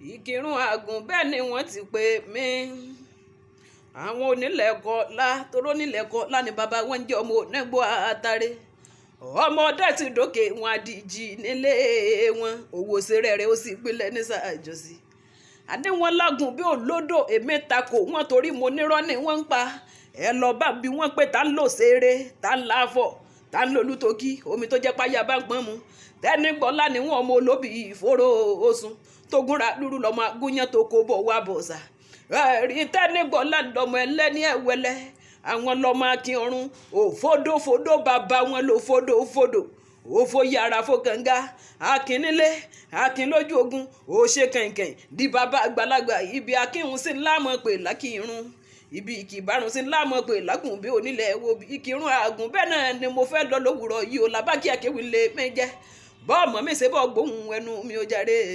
Ìkírun Àgùn bẹ́ẹ̀ ni wọ́n ti pè mí. Àwọn onílẹ̀kọ̀ lá toró nílẹ̀kọ̀ lá ni bàbá wọn ń jẹ́ ọmọ onígbò àtàrẹ. Ọmọ ọdẹ ti dókè wọn àdìjì nílé wọn. Òwò ṣeré rẹ̀ ó sì pilẹ̀ ní sàjọsí. Àní wọn lágùn bí olódò, èmi takò wọn torí mo nírọ́ ni wọ́n ń pa. Ẹ lọ bá bí wọ́n pé ta ń lò ṣeré, ta ń láfọ̀, ta ń lòlú tókì, omi tó jẹ́ páyà bá ń pọ́n mu. Tẹ́nigbọ́lá ni wọ́n ọmọ olóbì ìfòró oṣù tógúnra lúrú lọ́mọ agúnyán tó kó bọ̀ wá bọ̀sà. Ẹ̀rí Tẹ́nigbọ́lá lọ́mọ ẹlẹ́ni ẹ̀wẹ́lẹ́, àwọn lọ́mọ akin ọ̀run òfódófódó, bàbá wọn lò fódófódó, òfò yàrá fòkànga, akínnílé akin lójú ogun, ó ṣe kẹ̀kẹ́ di bàbá àgbàlagbà. Ibi akínhun sí lámọ̀ pé lákìrun, ibi ìkìbárun sí lámọ̀ pé lágùn bí onílẹ̀ wo Ìkírun Àgùn. Bẹ́ẹ̀ náà ni mo fẹ́ lọ lówùrọ̀ yìí o. Làbákí akéwì lè mí jẹ́ bọ́ọ̀mọ́ mi ṣe bọ́ gbóhùn ẹnu mi ò jàre.